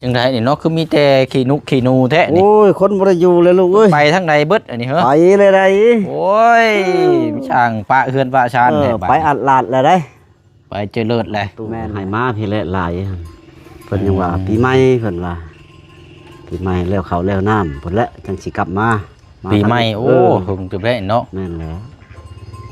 ຈັ່ງໃດນີ້ເນາະ ຄືມີແຕ່ຂີ້ນົກຂີ້ໜູແທ້ນີ້? ໂອ້ຍ ຄົນບໍ່ໄດ້ຢູ່ແລ້ວລູກເອີຍ. ໄປທາງໃດເບິດອັນນີ້ເຮີ? ໄປແລ້ວໃດ໋. ໂອ້ຍ ຊ່າງປະເຮືອນປະຊານແທ້ ເອີ ບາດນີ້ ໄປອັດລາດແລ້ວໃດ໋. ໄປເຈີເລີດແຫຼະ. ແມ່ນ ໃຫ້ມາພີ້ແຫຼະຫຼາຍ ເພິ່ນຍັງວ່າ ອືມ ປີໃໝ່ ເພິ່ນວ່າ ປີໃໝ່ແລ້ວເຂົ້າແລ້ວນ້ຳພຸ້ນແຫຼະ ຈັ່ງຊິກັບມາ. ມາ ປີໃໝ່ ທັນ ໂອ້ ເອີ ເຖິງຈະໄດ້ເນາະ. ແມ່ນແຫຼະ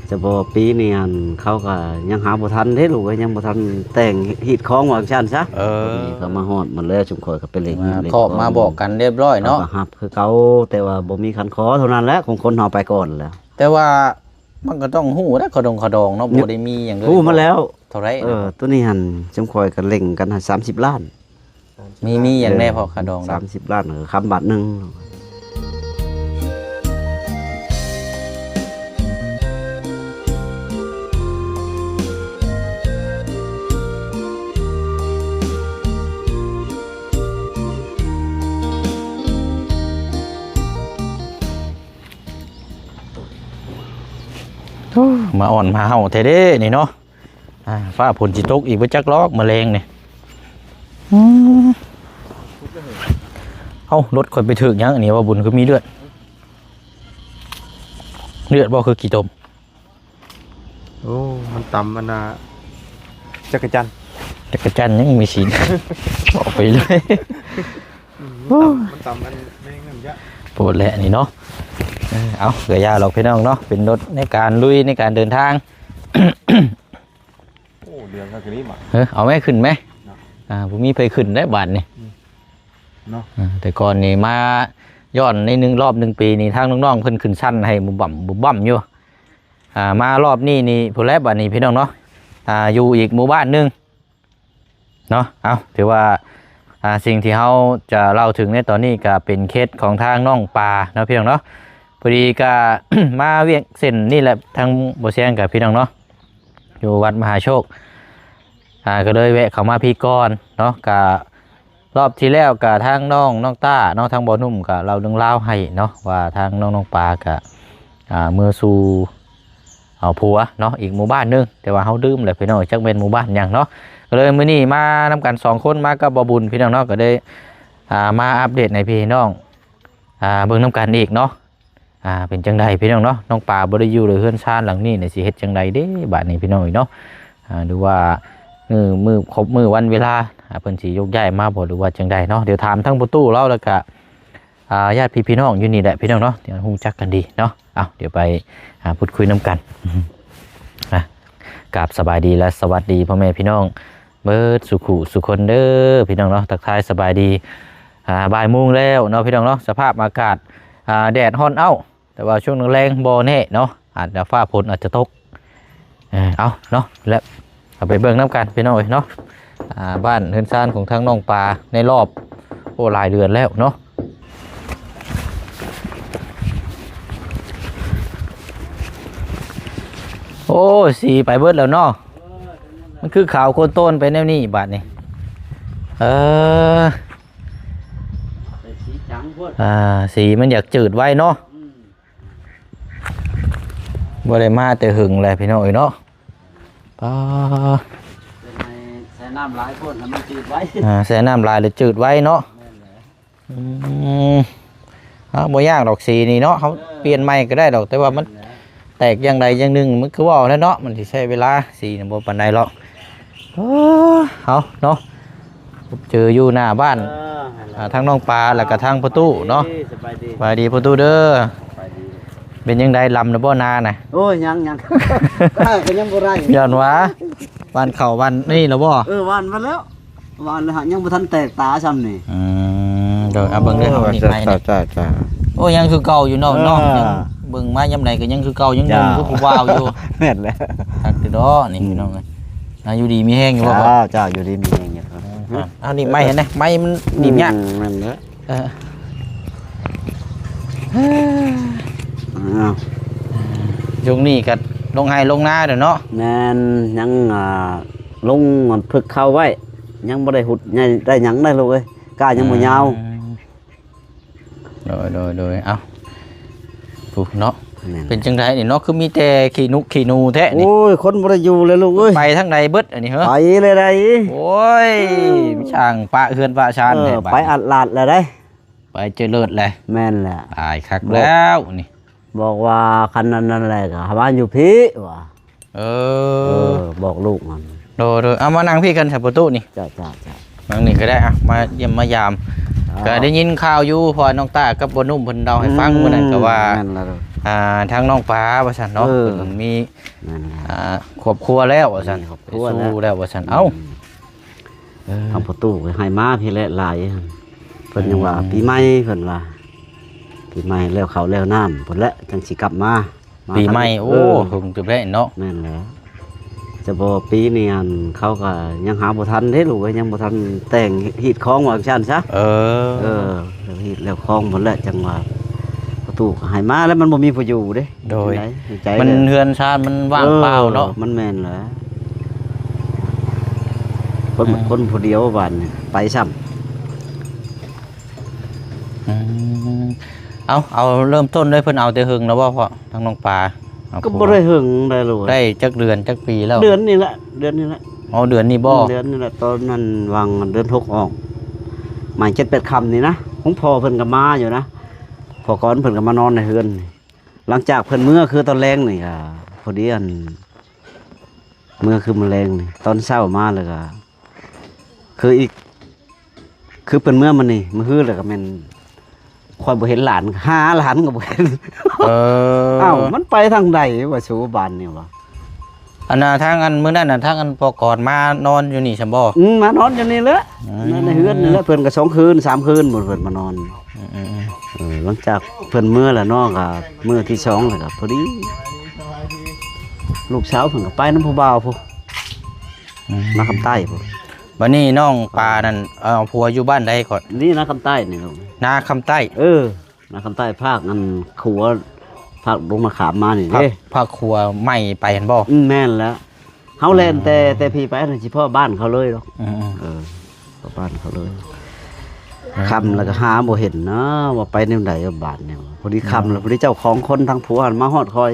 ສະເພາະປີນີ້ຫັ້ນ ເຂົາກໍຍັງຫາບໍ່ທັນເດ້ລູກເອີຍ ຍັງບໍ່ທັນແຕ່ງຮີດຄອງວ່າຊັ້ນຊະ. ເອີ ນີ້ກໍມາຮອດໝົດແລ້ວ ຊຸມຂ້ອຍກໍໄປເລັ່ງ ມາເລັ່ງ ເຄາະ ມາບອກກັນຮຽບຮ້ອຍເນາະ. ເຂົາກໍຮັບຄືເກົ່າ ແຕ່ວ່າບໍ່ມີຄັນຂໍເທົ່ານັ້ນແຫຼະ ຂອງຄົນເຮົາໄປກ່ອນແລ້ວ. ແຕ່ວ່າມັນກໍຕ້ອງຮູ້ນະ ຂະດົງຂະດອງເນາະ ບໍ່ໄດ້ມີຫຍັງເລີຍ. ຮູ້ມາແລ້ວ ເທົ່າໃດ? ເອີ ໂຕນີ້ຫັ້ນ ຊຸມຂ້ອຍກໍເລັ່ງກັນໃຫ້ສາມສິບລ້ານ. ມີ ມີຫຍັງແດ່ພໍ່ ຄ່າດອງ? ສາມສິບລ້ານ ເອີ ຄຳບາດໜຶ່ງ. ໂອ້ ມາອ່ອນມາເຫົ່າແທ້ເດ້ນີ້ເນາະ. ອ່າ ຟ້າຝົນຊິຕົກອີກບໍ່ຈັກລອກ ມາແລງນີ້. ອືມ ເອົ້າ ລົດຂ້ອຍໄປຖືກຫຍັງອັນນີ້ ວ່າບຸນຄືມີເລືອດ ເລືອດບໍ່ ຄືຂີ້ຕົມ? ໂອ້ ມັນຕຳອັນນ່າ ຈັກກະຈັນ ຈັກກະຈັນຍັງມີສີນ ອອກໄປເລີຍ. ອືມ ມັນຕຳ ມັນຕຳອັນແມງນັ້ນຈະ ໂພດແຫຼະນີ້ເນາະ. ເອີ ເອົາ ກໍຢ່າດອກພີ່ນ້ອງເນາະ ເປັນລົດໃນການລຸຍ ໃນການເດີນທາງ. ໂອ້ ເດືອນກໍຄືນີ້ມາ ເອີ ເອົາແມ່ຂຶ້ນແມ່ ເນາະ. ອ່າ ບໍ່ມີໃຜຂຶ້ນໄດ້ບາດນີ້ ອືມ ເນາະ. ອ່າ ແຕ່ກ່ອນນີ້ມາຍ້ອນໃນໜຶ່ງ ລອບໜຶ່ງປີນີ້ ທາງນ້ອງໆເພິ່ນຂຶ້ນຊັ້ນໃຫ້ບຸບບັ້ມ ບຸບບັ້ມຢູ່. ອ່າ ມາລອບນີ້ນີ້ພຸ້ນແຫຼະ ບາດນີ້ພີ່ນ້ອງເນາະ. ອ່າ ຢູ່ອີກໝູ່ບ້ານໜຶ່ງ ເນາະ. ເອົາ ຖືວ່າ ອ່າ ສິ່ງທີ່ເຮົາຈະເລົ່າເຖິງໃນຕອນນີ້ກໍເປັນເຄສຂອງທາງນ້ອງປາເນາະ ພີ່ນ້ອງເນາະ. ພໍດີກໍ ມາວຽກເສັ້ນນີ້ແຫຼະ ທາງບໍ່ແຊງກັບພີ່ນ້ອງເນາະ ຢູ່ວັດມະຫາໂຊກ ອ່າ ກໍເລີຍແວະເຂົ້າມາພີ້ກ່ອນເນາະ. ກໍລອບທີ່ແລ້ວກໍທາງນ້ອງ ນ້ອງຕ້າເນາະ ທາງບໍ່ໜຸ່ມກໍເລົ່າເລື່ອງລາວໃຫ້ເນາະ ວ່າທາງນ້ອງ ນ້ອງປາກໍ ອ່າ ເມືອສູ່ ເອົາຜົວເນາະ ອີກໝູ່ບ້ານໜຶ່ງ ແຕ່ວ່າເຮົາລືມແຫຼະພີ່ນ້ອງ ຈັກແມ່ນໝູ່ບ້ານຫຍັງເນາະ. ກໍເລີຍມື້ນີ້ມານຳກັນສອງຄົນ ມາກັບບໍ່ບຸນພີ່ນ້ອງເນາະ ກໍໄດ້ ອ່າ ມາອັບເດດໃຫ້ພີ່ນ້ອງ ອ່າ ເບິ່ງນຳກັນອີກເນາະ. ອ່າ ເປັນຈັ່ງໃດພີ່ນ້ອງເນາະ ນ້ອງປາບໍ່ໄດ້ຢູ່ເລີຍ ເຮືອນຊານຫຼັງນີ້ນີ້ ຊິເຮັດຈັ່ງໃດເດ້ບາດນີ້ພີ່ນ້ອງເອີຍເນາະ. ອ່າ ຫຼືວ່າມື້ ມື້ຄົບມື້ວັນເວລາ ອ່າ ເພິ່ນຊິຍົກຍ້າຍມາບໍ່ ຫຼືວ່າຈັ່ງໃດເນາະ. ດຽວຖາມທາງພໍ່ຕູ້ລາວ ແລ້ວກະ ອ່າ ຍາດພີ່ພີ່ນ້ອງຢູ່ນີ້ແຫຼະພີ່ນ້ອງເນາະ ທີ່ຮູ້ຈັກກັນດີເນາະ. ເອົາ ດຽວໄປ ອ່າ ພູດຄຸຍນຳກັນ ອ່າ ກາບສະບາຍດີ ແລະ ສະຫວັດດີພໍ່ແມ່ພີ່ນ້ອງເບິດສູ່ຄູ່ສູ່ຄົນເດີພີ່ນ້ອງເນາະ. ທັກທາຍສະບາຍດີ ອ່າ ບ່າຍໂມງແລ້ວເນາະພີ່ນ້ອງເນາະ. ສະພາບອາກາດ ອ່າ ແດດຮ້ອນເອົ້າ ແຕ່ວ່າຊ່ວງແລງໆບໍ່ແນ່ເນາະ ອາດຈະຟ້າຝົນອາດຈະຕົກ. ເອີ ເອົາເນາະ ແລ້ວເຮົາໄປເບິ່ງນຳກັນພີ່ນ້ອງເອີຍເນາະ. ອ່າ ບ້ານເຮືອນຊານຂອງທາງນ້ອງປາໃນລອບ ໂອ້ ຫຼາຍເດືອນແລ້ວເນາະ. ໂອ້ ສີໄປເບິດແລ້ວເນາະ ມັນຄືຂາວໂຄນໂຕນໄປແນວນີ້ບາດນີ້. ເອີ ໃສ່ສີຈາງໂພດ ອ່າ ສີມັນຢາກຈືດໄວເນາະ. ອືມ ບໍ່ໄດ້ມາແຕ່ຫຶງແລ້ວພີ່ນ້ອງເອີຍເນາະ. ປາ ໃສ່ນ້ຳຫຼາຍໂພດແລ້ວມັນຈືດໄວ ອ່າ ໃສ່ນ້ຳຫຼາຍແລ້ວຈືດໄວເນາະ. ແມ່ນແຫຼະ ອືມ ເອົາ ບໍ່ຍາກດອກ ສີນີ້ເນາະ ເຮົາ ເອີ ປ່ຽນໃໝ່ກໍໄດ້ດອກ ແຕ່ວ່າມັນ ແມ່ນແຫຼະ ແຕກຢ່າງໃດຢ່າງໜຶ່ງ ມັນຄືເວົ້າແຫຼະເນາະ ມັນຊິໃຊ້ເວລາ ສີນີ້ບໍ່ປານໃດຫຼອກ. ເອີ ເອົາເນາະ ພົບເຈີຢູ່ໜ້າບ້ານ ເອີ ຫັ້ນແຫຼະ ອ່າ ທັງນ້ອງປາ ແລ້ວກໍທັງພໍ່ຕູ້ເນາະ. ສະບາຍດີ ສະບາຍດີພໍ່ຕູ້ເດີ ສະບາຍດີ. ເປັນຈັ່ງໃດ ລຳແລ້ວບໍ່ນານະ? ໂອ້ຍ ຍັງ ຍັງ ກໍຍັງບໍ່ໄດ້ ຍ້ອນວ່າຫວ່ານເຂົ້າຫວ່ານນີ້ແລ້ວບໍ່? ເອີ ຫວ່ານມາແລ້ວ ຫວ່ານແລ້ວຫາກຍັງບໍ່ທັນແຕກຕາຊ່ຳນີ້. ອືມ ໂດຍ ເອົາເບິ່ງເດີ ເອົານີ້ໄມ້ນີ້ ໂອ້ ຍັງຄືເກົ່າຢູ່ເນາະ ເອີ ເນາະ ຍັງເບິ່ງມາຍາມໃດກໍຍັງຄືເກົ່າ ຍັງໜຸ່ມຄືຜູ້ບ່າວຢູ່. ແມ່ນແຫຼະ ຄັກເດີເນາະນີ້ ອືມ ພີ່ນ້ອງເອີຍ. ອ່າ ຢູ່ດີມີແຮງຢູ່ບໍ່? ເຈົ້າ ເຈົ້າ ຢູ່ດີມີແຮງຢູ່. ເອົານີ້ໄມ້ຫັ້ນນະ ໄມ້ມັນໜີບຍາກ. ອືມ ແມ່ນເດີ ເອີ ອ້າວ ຊ່ວງນີ້ກໍລົງໄຮ່ລົງນາແລ້ວເນາະ. ແມ່ນ ຍັງ ອ່າ ລົງ ອ່າ ຝຶກເຂົ້າໄວ້ ຍັງບໍ່ໄດ້ຫຸດໃຫຍ່ໄດ້ຫຍັງໄດ໋ລູກເອີຍ ກ້າຍັງບໍ່ຍາວ. ອືມ ໂດຍ ໂດຍ ໂດຍ ເອົ້າ ຜູ້ເນາະ ແມ່ນ ເປັນຈັ່ງໃດນີ້ເນາະ ຄືມີແຕ່ຂີ້ນຸຂີ້ໜູແທ້ນີ້? ໂອ້ຍ ຄົນບໍ່ໄດ້ຢູ່ເລີຍລູກເອີຍ. ໄປທາງໃດເບິດອັນນີ້ເຮີ? ໄປເລີຍໃດ. ໂອ້ຍ ຊ່າງປະເຮືອນປະຊານ ເອີ ແທ້ບາດ ໄປອັດລາດແລ້ວໃດ. ໄປເຈີເລີດແຫຼະ. ແມ່ນແຫຼະ. ຕາຍຄັກແລ້ວນີ້. ບອກວ່າຄັນນັ້ນນັ້ນແຫຼະ ກໍມາຢູ່ພີ້ວ່າ. ເອີ ເອີ ບອກລູກມັນ. ໂດຍໆ ເອົາມານັ່ງພີ້ກັນຊະປະຕູນີ້. ຈ້າໆໆ ນັ່ງນີ້ກໍໄດ້. ອ່ະ ມາຢ້ຽມມາຢາມ. ອ່າ ກໍໄດ້ຍິນຂ່າວຢູ່ ເພາະວ່ານ້ອງຕ້າກັບບ່າວໜຸ່ມເພິ່ນເລົ່າໃຫ້ຟັງ ອືມ ມື້ນັ້ນກໍວ່າ ແມ່ນແລ້ວ. ອ່າ ທາງນ້ອງປາວ່າຊັ້ນເນາະ ເອີ ເພິ່ນມີ ແມ່ນແລ້ວ ອ່າ ຄອບຄົວແລ້ວວ່າຊັ້ນ ມີຄອບຄົວ ໄປສູ່ແລ້ວ ແລ້ວວ່າຊັ້ນ. ເອົ້າ ອືມ ເອີ ທາງປະຕູກໍໃຫ້ມາພີ້ແຫຼະຫຼາຍ ເພິ່ນຍັງວ່າ ອືມ ປີໃໝ່ ເພິ່ນວ່າ ປີໃໝ່ແລ້ວເຂົ້າແລ້ວນ້ຳພຸ້ນແຫຼະ ຈັ່ງຊິກັບມາ. ມາ ປີໃໝ່ ທັນ ໂອ້ ເອີ ເຖິງຈະໄດ້ເນາະ. ແມ່ນແຫຼະ. ສະເພາະປີນີ້ ອັນ ເຂົາກໍຍັງຫາບໍ່ທັນເດ້ລູກເອີຍ ຍັງບໍ່ທັນແຕ່ງຮີດຄອງວ່າຊັ້ນຊະ. ເອີ ເອີ ຮີດແລ້ວຄອງໝົດແລ້ວ ຈັ່ງວ່າປະຕູໃຫ້ມາແລ້ວ ມັນບໍ່ມີຜູ້ຢູ່ເດ້. ໂດຍ ໃນໃຈ ມັນເຮືອນຊານມັນວ່າງເປົ່າເນາະ. ເອີ ມັນແມ່ນແຫຼະ. ຄົນ ອືມ ຄົນຜູ້ດຽວບາດນີ້ໄປຊ້ຳ. ອືມ ເອົາ ເອົາເລີ່ມຕົ້ນເລີຍ ເພິ່ນເອົາແຕ່ເຫິງແລ້ວບໍ່ພໍ່ ທາງນ້ອງປາ? ເອົາ ກໍບໍ່ໄດ້ເຫິງໃດໂລດ. ໄດ້ຈັກເດືອນຈັກປີແລ້ວ? ເດືອນນີ້ແຫຼະ ເດືອນນີ້ແຫຼະ. ອໍ ເດືອນນີ້ບໍ່? ອືມ ເດືອນນີ້ແຫຼະ. ຕອນນັ້ນຫວ່າງເດືອນຫົກອອກ ໝາຍເຈັດແປດຄ່ຳນີ້ນະ ຂອງພໍ່ເພິ່ນກໍມາຢູ່ນະ. ພໍ່ກ່ອນເພິ່ນກໍມານອນໃນເຮືອນນີ້. ຫຼັງຈາກເພິ່ນເມືອ ຄືຕອນແລງນີ້ກໍພໍດີ ອັນ ເມືອຄືມື້ແລງນີ້ ຕອນເຊົ້າມາແລ້ວກໍ ຄືອີກ ຄືເພິ່ນເມືອມານີ້ ມື້ຮືແລ້ວກໍແມ່ນຂ້ອຍບໍ່ເຫັນຫຼານ ຫາຫຼານກໍບໍ່ເຫັນ. ເອີ ອ້າວ ມັນໄປທາງໃດວະສູ ບາດນີ້ວະ? ອັນນ່າ ທາງອັນ ມື້ນັ້ນນະ ທາງອັນພໍ່ກອນມານອນຢູ່ນີ້ຊັ້ນບໍ່? ອືມ ມານອນຢູ່ນີ້ແຫຼະ. ອືມ ໃນເຮືອນນີ້ແຫຼະ. ເພິ່ນກໍສອງຄືນສາມຄືນພຸ້ນ ເພິ່ນມານອນ. ອືມໆໆ ເອີ ຫຼັງຈາກເພິ່ນເມືອແລ້ວເນາະ ກໍມື້ທີສອງແລ້ວກໍພໍດີ ລູກສາວເພິ່ນກໍໄປນຳຜູ້ບ່າວພຸ້ນ. ອືມ ນາຄຳໃຕ້ພຸ້ນ. ບັດນີ້ນ້ອງປານັ້ນ ເອົາຜົວຢູ່ບ້ານໃດກ່ອນ? ນີ້ນາຄຳໃຕ້ນີ້ລູກ. ນາຄຳໃຕ້. ເອີ ນາຄຳໃຕ້ ພາກອັນຂົວ ພາກດົງນາຂາມມານີ້ເດ້. ພາກຂົວໃໝ່ໄປຫັ້ນບໍ່? ອືມ ແມ່ນແລ້ວ. ເຮົາແລ່ນແຕ່ ອືມ ແຕ່ພີ້ໄປຫັ້ນຊິພໍ້ບ້ານເຂົາເລີຍດອກ. ອືມໆ ເອີ ພໍ້ບ້ານເຂົາເລີຍ. ອືມ ຄ່ຳແລ້ວກໍຫາບໍ່ເຫັນນະ ວ່າໄປແນວໃດບາດນີ້. ພໍດີຄ່ຳແລ້ວ ອືມ ພໍດີເຈົ້າຂອງຄົນທາງຜົວຫັ້ນມາຮອດຂ້ອຍ.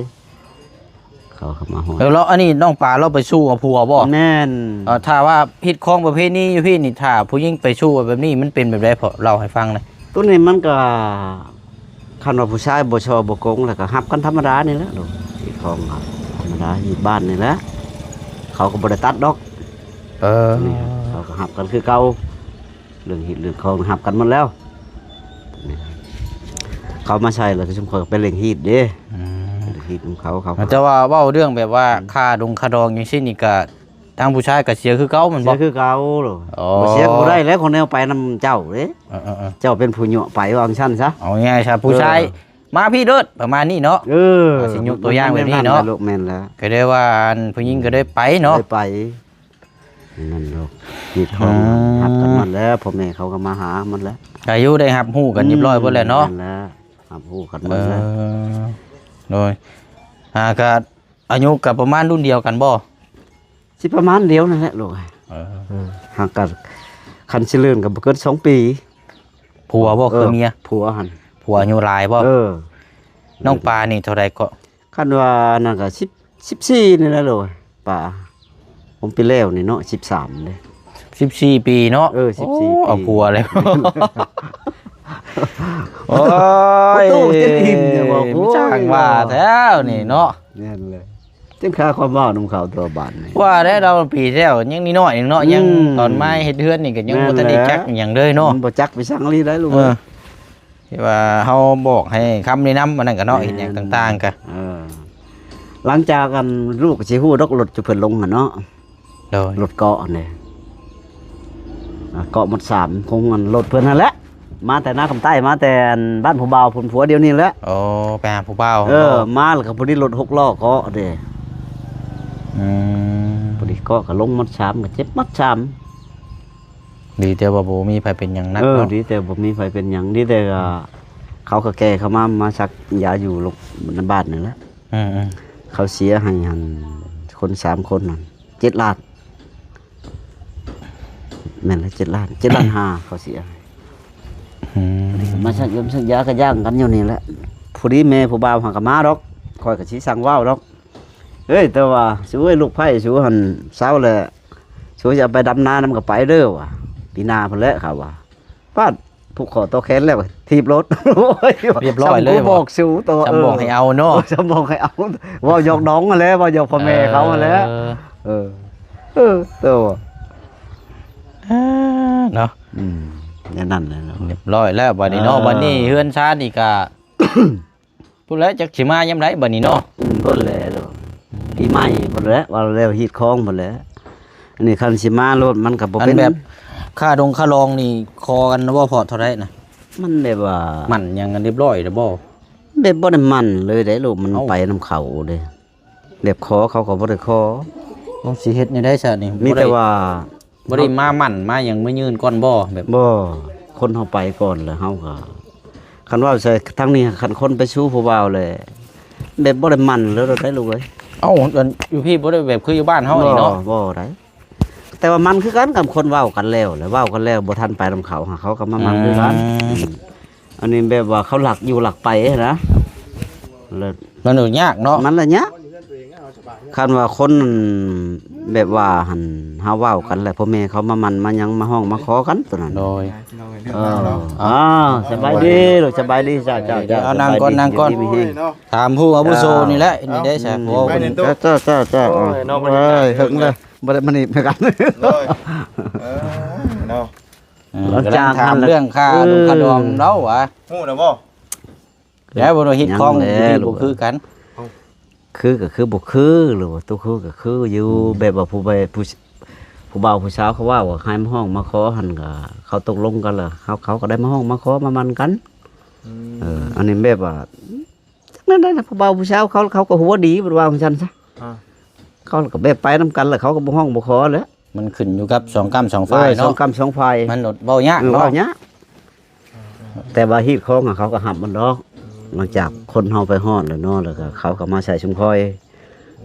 ເຂົາກໍມາຮອດ. ເອີ ແລ້ວອັນນີ້ນ້ອງປາລາວໄປສູ່ເອົາຜົວບໍ່? ແມ່ນ. ເອີ ຖ້າວ່າຮີດຄອງປະເພນີຢູ່ພີ້ນີ້ ຖ້າຜູ້ຍິງໄປສູ່ແບບນີ້ ມັນເປັນແບບໃດ? ພໍ່ເລົ່າໃຫ້ຟັງແດ່. ໂຕນີ້ມັນກໍ ຄັນວ່າຜູ້ຊາຍບໍ່ສໍ້ບໍ່ກົງ ແລ້ວກໍຮັບກັນທຳມະດານີ້ແຫຼະລູກ. ຮີດຄອງກໍທຳມະດາ ຮີດບ້ານນີ້ແຫຼະ ເຂົາກໍບໍ່ໄດ້ຕັດດອກ. ເອີ ນີ້ເຂົາກໍຮັບກັນຄືເກົ່າ ເລື່ອງຮີດເລື່ອງຄອງຮັບກັນໝົດແລ້ວ. ເຂົາມາໃສ່ແລ້ວ ຊຸມຂ້ອຍກໍໄປເລັ່ງຮີດເດ້. ອືມ ເລັ່ງຮີດນຳເຂົາ ເຂົາ ແຕ່ວ່າເວົ້າເລື່ອງແບບວ່າ ອືມ ຄ່າດົງຄ່າດອງຈັ່ງຊີ້ນີ້ ກໍທາງຜູ້ຊາຍກໍເສຍຄືເກົ່າແມ່ນບໍ່? ເສຍຄືເກົ່າ. ອໍ ບໍ່ເສຍກໍບໍ່ໄດ້ແລ້ວ ຂອງແນວໄປນຳເຈົ້າເດ້. ເອີໆໆ ເຈົ້າເປັນຜູ້ຍົວະໄປ ວ່າຈັ່ງຊັ້ນຊະ. ເອົາງ່າຍຊະ ຜູ້ຊາຍ ເອີ ມາພີ້ໂລດ ປະມານນີ້ເນາະ. ເອີ ວ່າຊິຍົກຕົວຢ່າງແບບນີ້ເນາະ. ແມ່ນແລ້ວລູກ ແມ່ນແລ້ວ. ກໍໄດ້ວ່າອັນຜູ້ຍິງກໍໄດ້ໄປເນາະ. ໄດ້ໄປ ນັ້ນດອກ ຮີດຄອງ ອືມ ຮັບກັນໝົດແລ້ວ ພໍ່ແມ່ເຂົາກໍມາຫາໝົດແລ້ວ. ອາຍຸໄດ້ຮັບຮູ້ກັນຮຽບຮ້ອຍເບິດແລ້ວເນາະ. ອືມ ແມ່ນແລ້ວ ຮັບຮູ້ກັນໝົດແລ້ວ. ເອີ ໂດຍ ອ່າ ກໍອາຍຸກໍປະມານລຸ້ນດຽວກັນບໍ່? ຊິປະມານດຽວນັ້ນແຫຼະລູກ. ເອີ ເອີ ຫາກກໍ ຄັນຊິເລີນກໍບໍ່ເກີນສອງປີ. ຜົວບໍ່ ເອີ ຄືເມຍ? ຜົວຫັ້ນ ຜົວອາຍຸຫຼາຍບໍ່? ເອີ ນ້ອງປານີ້ເທົ່າໃດເກາະ? ຄັນວ່ານັ້ນກໍສິບ ສິບສີ່ນີ້ແຫຼະໂລດ ປາ ຂອງປີແລ້ວນີ້ເນາະ ສິບສາມເດ້. ສິບສີ່ປີເນາະ. ເອີ ສິບສີ່ ໂອ້ ປີ ເອົາຜົວແລ້ວ. ໂອ້ຍ ປະຕູຈະອີ່ມຢູ່ບໍ່? ໂອ້ຍ ຊ່າງວ່າແທ້ນີ້ເນາະ. ແມ່ນແຫຼະ ຈັ່ງຄາຄວາມເວົ້ານຳເຂົາຕົວະບາດນີ້. ວ່າແລ້ວ ເຮົາປີແລ້ວຍັງນ້ອຍໆເອງເນາະ. ອືມ ຍັງຕອນມາເຮັດເຮືອນນີ້ກໍຍັງ ແມ່ນແຫຼະ ບໍ່ທັນໄດ້ຈັກຫຍັງເລີຍເນາະ. ມັນບໍ່ຈັກໄປສັງອີ່ຫຼີໄດ໋ລູກ. ເອີ ທີ່ວ່າເຮົາບອກໃຫ້ຄຳແນະນຳອັນນັ້ນກໍເນາະ. ແມ່ນ ເຮັດຫຍັງຕ່າງໆກໍ ເອີ ຫຼັງຈາກອັນລູກກໍຊິຮູ້ດອກ ລົດຈຸເພິ່ນລົງຫັ້ນເນາະ. ໂດຍ ລົດເກາະຫັ້ນເດ້ ອ່າ ເກາະໝົດສາມ ຄົງອັນລົດເພິ່ນຫັ້ນແຫຼະ ມາແຕ່ນາຄຳໃຕ້ ມາແຕ່ອັນບ້ານຜູ້ບ່າວພຸ້ນ ຜົວດຽວນີ້ແຫຼະ. ໂອ້ ໄປຫາຜູ້ບ່າວ. ເອີ ເນາະ ມາແລ້ວກໍພໍດີລົດຫົກລໍ້ເກາະເດ້. ອືມ ພໍດີເກາະກໍລົງໝົດສາມ ກໍເຈັບໝົດສາມ. ດີແຕ່ວ່າບໍ່ມີໃຜເປັນຫຍັງໜັກ. ເອີ ເນາະ ດີແຕ່ບໍ່ມີໃຜເປັນຫຍັງ ດີແຕ່ວ່າເຂົາກໍແກ່ເຂົາມາ ມາສັກຢາຢູ່ໂລງ ໃນບ້ານນີ້ແຫຼະ. ອືມໆ ເຂົາເສຍໃຫ້ຫັ້ນ ຄົນສາມຄົນຫັ້ນ ເຈັດລ້ານ. ແມ່ນລະ ເຈັດລ້ານ ເຈັດລ້ານຫ້າ ເຂົາເສຍໃຫ້. ອືມ ມາສັກຢາ ສັກຢາກະຢ່າງກັນຢູ່ນີ້ແຫຼະ. ພໍດີແມ່ຜູ້ບ່າວຫາກະມາດອກ ຂ້ອຍກໍຊິສັ່ງເວົ້າດອກ. ເອີຍ ແຕ່ວ່າສູເອີຍ ລູກໃພ້ສູຫັ້ນເຊົາແລ້ວ ສູຈະໄປດຳນານຳກໍໄປເດີວ່າ ປີໜ້າພຸ້ນແຫຼະ ເຂົາວ່າ. ປາດ ຜູກຄໍຕໍ່ແຂນແລ້ວ ຖີບລົດ ໂອ້ຍ ຮຽບຮ້ອຍເລີຍ ຊ່ຳບໍ່ບອກສູໂຕ ຊ່ຳບອກໃຫ້ເອົາເນາະ ເອີ ຊ່ຳບອກໃຫ້ເອົາ ເວົ້າຫຍອກນ້ອງຫັ້ນແຫຼະ ເວົ້າຫຍອກພໍ່ແມ່ເຂົາຫັ້ນແຫຼະ ເອີ ເອີ ເອີ ໂຕ ເອີ ເນາະ ອືມ ແນວນັ້ນແຫຼະເນາະ ຮຽບຮ້ອຍແລ້ວບາດນີ້ເນາະ ເອີ ບາດນີ້ເຮືອນຊານນີ້ກະ ພຸ້ນແຫຼະ ຈັກຊິມາຍາມໃດບາດນີ້ເນາະ ອືມ ພຸ້ນແຫຼະ ປີໃໝ່ພຸ້ນແຫຼະ ວ່າແລ້ວຮີດຄອງພຸ້ນແຫຼະ ອັນນີ້ຄັນຊິມາໂລດມັນກໍບໍ່ເປັນ ອັນແບບຄ່າດົງຄ່າດອງນີ້ຂໍກັນບໍ່ພໍເທົ່າໃດນະ ມັນແບບວ່າ ໝັ້ນຫຍັງກັນຮຽບຮ້ອຍແລ້ວບໍ່ ແບບບໍ່ໄດ້ໝັ້ນເລີຍເດ້ລູກ ມັນ ເອົ້າ ໄປນຳເຂົາເດ້ ແບບຂໍເຂົາກໍບໍ່ໄດ້ຂໍ ເຮົາຊິເຮັດແນວໃດຊະນີ້ ມີແຕ່ວ່າ ບໍ່ໄດ້ມາໝັ້ນມາຫຍັງມາຍື່ນກ່ອນບໍ່ ແບບ ບໍ່ ຄົນເຮົາໄປກ່ອນແລ້ວເຮົາກໍ ຄັນເວົ້າໃສ່ທາງນີ້ ຄັນຄົນໄປຊູຜູ້ບ່າວແລ້ວ ແບບບໍ່ໄດ້ໝັ້ນເລີຍໄດ໋ລູກເອີຍ ເອົ້າ ຢູ່ພີ້ບໍ່ໄດ້ແບບຄືຢູ່ບ້ານເຮົານີ້ເນາະ ບໍ່ ບໍ່ໄດ໋ ແຕ່ວ່າໝັ້ນຄືກັນກັບຄົນເວົ້າກັນແລ້ວ ແລ້ວເວົ້າກັນແລ້ວບໍ່ທັນໄປນຳເຂົາ ເຂົາກໍມາໝັ້ນຄືກັນ ອືມ ອັນນີ້ແບບວ່າເຂົາລັກຢູ່ລັກໄປຫັ້ນນະ ແລ້ວ ມັນຍາກເນາະ ມັນລະຍາກ ຄັນວ່າຄົນແບບວ່າຫັ້ນ ເຮົາເວົ້າກັນແລ້ວ ພໍ່ແມ່ເຂົາມາໝັ້ນມາຫຍັງ ມາຮ້ອງມາຂໍກັນຕົວນັ້ນ ໂດຍ ເອີ ອ່າ ສະບາຍດີລູກ ສະບາຍດີ ເຈົ້າ ເຈົ້າ ເອົາ ນັ່ງກ່ອນ ນັ່ງກ່ອນ ຢູ່ດີມີແຮງ ຖາມຜູ້ອາວຸໂສນີ້ແຫຼະ ນີ້ໄດ້ຊະ ອືມ ໂອ້ ເຈົ້າ ເຈົ້າ ເຈົ້າ ເຈົ້າ ໂອ້ຍ ເນາະ ເອີຍ ເຫິງເລີຍ ບໍ່ໄດ້ມານີ້ຄືກັນ ໂດຍ ເອີ ເນາະ ເອີ ກຳລັງຖາມເລື່ອງຄ່າ ເອີ ດົງຄ່າດອງເຮົາຫວາ ຮູ້ແລ້ວບໍ່? ແລ້ວບໍ່ໄດ້ເຮັດຂອງຢູ່ນີ້ບໍ່ຄືກັນ ຄືກໍຄືບໍ່ຄື ຫຼືວ່າຕົວຄືກໍຄືຢູ່ ອືມ ແບບວ່າຜູ້ໃບ ຜູ້ ຜູ້ບ່າວຜູ້ສາວເຂົາເວົ້າວ່າໃຫ້ມາຮ້ອງມາຂໍຫັ້ນ ກໍເຂົາຕົກລົງກັນແລ້ວ ເຂົາ ເຂົາກໍໄດ້ມາຮ້ອງມາຂໍມາໝັ້ນກັນ ອືມ ເອີ ອັນນີ້ແບບວ່າ ຈັ່ງໃດນະ ຜູ້ບ່າວຜູ້ສາວເຂົາ ເຂົາກໍຫົວດີ ເພິ່ນວ່າຈັ່ງຊັ້ນຊະ ອ່າ ເຂົາກໍແບບໄປນຳກັນແລ້ວ ເຂົາກໍບໍ່ຮ້ອງບໍ່ຂໍແລ້ວ ມັນຂຶ້ນຢູ່ກັບສອງກ້ຳສອງຝ່າຍເນາະ ເອີ ສອງກ້ຳສອງຝ່າຍ ມັນໂດດເວົ້າຍາກ ເອີ ເນາະ ເວົ້າຍາກ ແຕ່ວ່າຮີດຄອງເຂົາກໍຮັບມັນດອກ ຫຼັງຈາກຄົນເຮົາໄປຮອດແລ້ວເນາະ ແລ້ວກໍເຂົາກໍມາໃສ່ຊຸມຄອຍ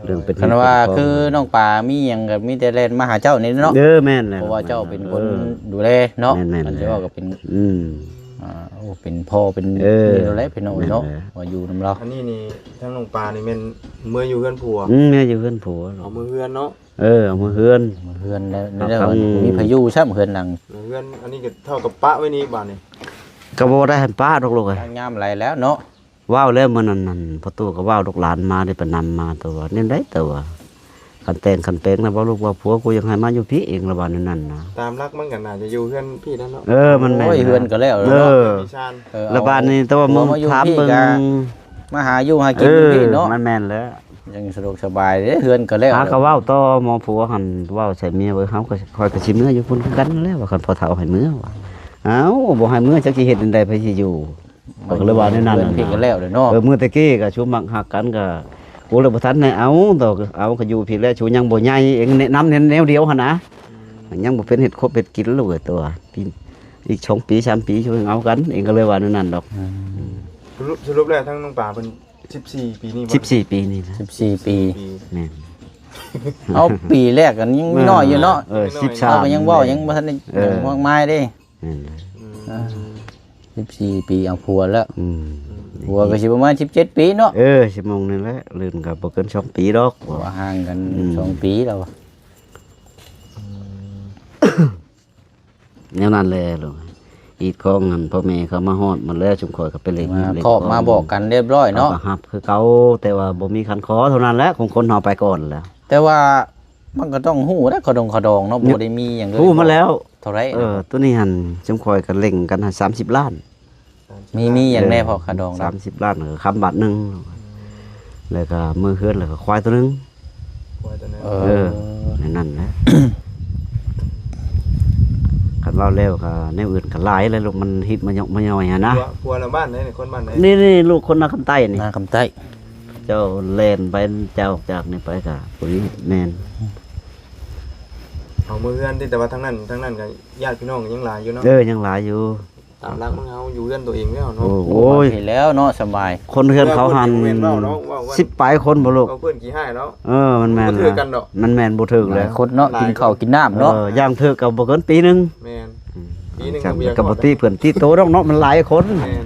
ເລື່ອງເປັນ ຄັນວ່າຄືນ້ອງປາມີຫຍັງກໍມີແຕ່ແລ່ນມາຫາເຈົ້ານີ້ເນາະ ເອີ ແມ່ນແລ້ວ ເພາະວ່າເຈົ້າເປັນຄົນ ເອີ ດູແລເນາະ ແມ່ນໆ ມັນຊິເວົ້າກໍເປັນ ອືມ ອ່າ ໂອ້ ເປັນພໍ່ເປັນ ເອີ ນີ້ແຫຼະພີ່ນ້ອງເນາະ ແມ່ນແຫຼະ ວ່າຢູ່ນຳລາວ ອັນນີ້ນີ້ທາງນ້ອງປານີ້ແມ່ນເມືອຢູ່ເຮືອນຜົວ ອືມ ເມືອຢູ່ເຮືອນຜົວ ເອົາເມືອເຮືອນເນາະ ເອີ ເອົາມາເຮືອນ ເຮືອນແລ້ວ ເອົາ ແລ້ວ ຄັນ ບໍ່ມີໃຜຢູ່ຊ້ຳເຮືອນຫຼັງ ເຮືອນອັນນີ້ກໍເທົ່າກັບປະໄວ້ນີ້ບາດນີ້ ກໍບໍ່ໄດ້ໃຫ້ປະດອກລູກເອີຍ ງາມຫຼາຍແລ້ວເນາະ ເວົ້າແລ້ວມື້ນັ້ນນັ້ນ ພໍ່ຕູ້ກໍເວົ້າ ລູກຫຼານມາໄດ້ໄປນຳມາ ແຕ່ວ່າແນວໃດ ແຕ່ວ່າຄັນແຕ່ງຄັນແປງນະ ເວົ້າລູກວ່າຜົວກູຢາກໃຫ້ມາຢູ່ພີ້ເອງ ລະວ່າແນວນັ້ນນະ ຕາມຫຼັກມັນກໍໜ້າຈະຢູ່ເຮືອນພີ້ແລ້ວເນາະ ເອີ ມັນແມ່ນ ໂອ້ຍ ເຮືອນກໍແລ້ວເນາະ ເອີ ມີຊານ ເອີ ລະບາດນີ້ ແຕ່ວ່າມຶງຖາມເບິ່ງ ມາຢູ່ພີ້ກໍ ມາຫາຢູ່ຫາກິນ ເອີ ຢູ່ພີ້ເນາະ ມັນແມ່ນແລ້ວ ຍັງສະດວກສະບາຍເດ້ ເຮືອນກໍແລ້ວ ຫາກໍເວົ້າຕໍ່ໝໍຜົວຫັ້ນ ເວົ້າໃສ່ເມຍວ່າ ເຮົາກໍ ຂ້ອຍກໍຊິເມືອຢູ່ພຸ້ນຄືກັນແລ້ວ ວ່າຄັນພໍ່ເຖົ້າໃຫ້ເມືອວ່າ ເອົ້າ ບໍ່ໃຫ້ເມືອຈັກຊິເຮັດແນວໃດ ໃຜຊິຢູ່ ຂ້ອຍກໍເລີຍວ່າແນວນັ້ນ ເຮືອນພີ້ກໍແລ້ວເນາະ ເອີ ມື້ແຕ່ກີ້ກໍຊຸມມັກຮັກກັນກໍ ກູເລີຍບໍ່ທັນໄດ້ເອົາດອກ ເອົາກໍຢູ່ພີ້ແຫຼະ ຊູຍັງບໍ່ໃຫຍ່ ເອງແນະນຳແນວດຽວຫັ້ນນະ ອືມ ຍັງບໍ່ເປັນເຮັດຄົບເຮັດກິນລູກເອີຍ ຕົວະ ອີກສອງປີສາມປີ ຊຸມຍັງເອົາກັນ ເອງກໍເລີຍວ່າແນວນັ້ນດອກ ອືມ ສະຫຼຸບ ສະຫຼຸບແລ້ວທາງນ້ອງປາເພິ່ນ ສິບສີ່ປີນີ້ບໍ່ ສິບສີ່ປີນີ້ນະ ສິບສີ່ປີ ສິບສີ່ປີ ແມ່ນ ເອົາ ປີແລກກໍຍັງນ້ອຍຢູ່ເນາະ ເອີ ສິບສາມ ເຮົາກໍຍັງເວົ້າຍັງບໍ່ທັນໄດ້ ເອີ ຫຍັງມາກມາຍເດ້ ແມ່ນແຫຼະ ອືມ ອ່າ ສິບສີ່ປີເອົາຜົວແລ້ວ ອືມ ຜົວກໍຊິປະມານສິບເຈັດປີເນາະ ເອີ ຊິມອງນີ້ແຫຼະ ລື່ນກໍບໍ່ເກີນສອງປີດອກ ວ່າຫ່າງກັນ ອືມ ສອງປີແລ້ວ ອືມ ແນວນັ້ນແຫຼະລູກ ອີດຂອງຫັ້ນ ພໍ່ແມ່ເຂົາມາຮອດໝົດແລ້ວ ຊຸມຂ້ອຍກໍໄປເຫຼັ້ນ ມາເຫຼັ້ນຂອງ ມາບອກກັນຮຽບຮ້ອຍເນາະ ເຂົາກໍຮັບຄືເກົ່າ ແຕ່ວ່າບໍ່ມີຄັນຂໍເທົ່ານັ້ນແຫຼະ ຂອງຄົນເຮົາໄປກ່ອນແລ້ວ ແຕ່ວ່າມັນກໍຕ້ອງຮູ້ແຫຼະ ຂະດົງຂະດອງເນາະ ບໍ່ໄດ້ມີຫຍັງເລີຍ ຮູ້ມາແລ້ວ ເທົ່າໃດ ເອີ ໂຕນີ້ຫັ້ນ ຊຸມຂ້ອຍກໍເລັ່ງກັນໃຫ້ສາມສິບລ້ານ ມີ ມີຫຍັງແດ່ພໍ່ ເອີ ຄ່າດອງ ສາມສິບລ້ານ ເອີ ຄຳບາດໜຶ່ງ ແລ້ວກໍມື້ເຮືອນ ແລ້ວກໍຄວາຍໂຕໜຶ່ງ ຄວາຍໂຕໜຶ່ງ ເອີ ເອີ ແນວນັ້ນແຫຼະ ຄັນເວົ້າແລ້ວກໍແນວອື່ນກໍຫຼາຍແຫຼະລູກ ມັນຮີດມາຍົກມາຍ່ອຍຫັ້ນນະ ຜົວ ຜົວລະບ້ານໃດນີ້ ຄົນບ້ານໃດ ນີ້ ນີ້ລູກຄົນນາຄຳໃຕ້ນີ້ ນາຄຳໃຕ້ ເຈົ້າແລ່ນໄປ ຈາກ ຈາກນີ້ໄປກໍຜູ້ນີ້ແມ່ນ ເອົາເມືອເຮືອນຕິ ແຕ່ວ່າທາງນັ້ນ ທາງນັ້ນກໍຍາດພີ່ນ້ອງກໍຍັງຫຼາຍຢູ່ເນາະ ເອີ ຍັງຫຼາຍຢູ່ ຕາມຫຼັກມັນເຮົາຢູ່ເຮືອນຕົວເອງແລ້ວເນາະ ໂອ້ຍ ໂອ້ຍ ແລ້ວເນາະ ສະບາຍ ຄົນເຮືອນເຂົາຫັ້ນ ເວົ້າເນາະ ເວົ້າ ສິບປາຍຄົນບໍ່ລູກ ເວົ້າເພື່ອນຂີ້ຮ້າຍເນາະ ເອີ ມັນແມ່ນ ມັນບໍ່ຖືກກັນດອກ ມັນແມ່ນບໍ່ຖືກແຫຼະ ຫຼາຍຄົນເນາະ ກິນເຂົ້າກິນນ້ຳເນາະ ເອີ ຢ່າງຖືກກໍບໍ່ເກີນປີໜຶ່ງ ແມ່ນ ອືມ ປີໜຶ່ງກໍບໍ່ຕິເພື່ອນຕິໂຕດອກເນາະ ມັນຫຼາຍຄົນ ແມ່ນ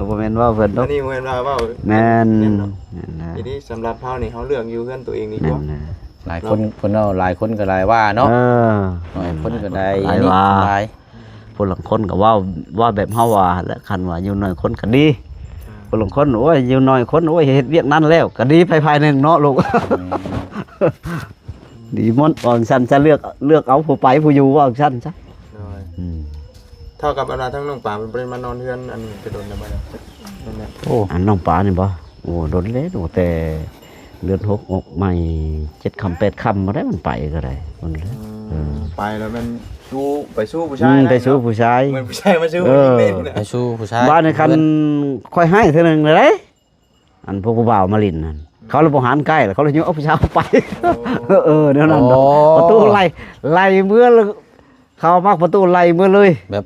ບໍ່ແມ່ນເວົ້າເພິ່ນດອກ ອັນນີ້ບໍ່ແມ່ນວ່າເວົ້າ ແມ່ນ ແມ່ນເນາະ ແມ່ນນະ ທີນີ້ສຳລັບເຮົານີ້ ເຮົາເລືອກຢູ່ເຮືອນຕົວເອງດີກວ່າ ແມ່ນນະ ຫຼາຍຄົນ ເນາະ ເພິ່ນເວົ້າ ຫຼາຍຄົນກໍຫຼາຍວ່າເນາະ ເອີ ຫຼາຍຄົນກໍໄດ້ ຫຼາຍວ່າ ອັນນີ້ຫຼາຍ ຜູ້ລາງຄົນກໍເວົ້າ ເວົ້າແບບເຮົາວ່າແຫຼະ ຄັນວ່າຢູ່ໜ້ອຍຄົນກໍດີ ຜູ້ລາງຄົນ ໂອ້ຍ ຢູ່ໜ້ອຍຄົນ ໂອ້ຍ ເຮັດວຽກນັ້ນແລ້ວກໍດີໄປຝ່າຍໜຶ່ງເນາະລູກ ອືມ ດີໝົດ ວ່າຊັ້ນຊະ ເລືອກ ເລືອກເອົາຜູ້ໄປຜູ້ຢູ່ ວ່າຊັ້ນຊະ ໂດຍ ອືມ ເທົ່າກັບອັນວ່າທັງນ້ອງປາເພິ່ນບໍ່ໄດ້ມານອນເຮືອນອັນນີ້ແຕ່ດົນແລ້ວບໍ່? ໂອ້ ອັນນ້ອງປານີ້ບໍ່? ໂອ້ ດົນແລ້ວ ຕັ້ງແຕ່ເດືອນຫົກອອກໃໝ່ ເຈັດຄ່ຳແປດຄ່ຳບໍ່ໄດ້ ມັນໄປກໍໄດ້ ເອີ ໄປແລ້ວແມ່ນຊູ້ ໄປຊູ້ຜູ້ຊາຍ ອືມ ໄປຊູ້ຜູ້ຊາຍ ແມ່ນຜູ້ຊາຍມາຊູ້ ເອີ ຜູ້ຍິງເດ້ ໄປຊູ້ຜູ້ຊາຍ ບ້ານນີ້ຄັນຂ້ອຍໃຫ້ເທື່ອໜຶ່ງເດ້ ອັນພວກຜູ້ບ່າວມາຫຼິ້ນນັ້ນ ເຂົາລະບໍ່ຫັນໃກ້ ເຂົາລະຍົກເອົາຜູ້ສາວໄປ ໂອ້ ເອີ ແນວນັ້ນດອກ ໂອ້ ປະຕູໄລ່ ໄລ່ເມືອ ເຂົາມັກປະຕູໄລ່ເມືອເລີຍ ແບບ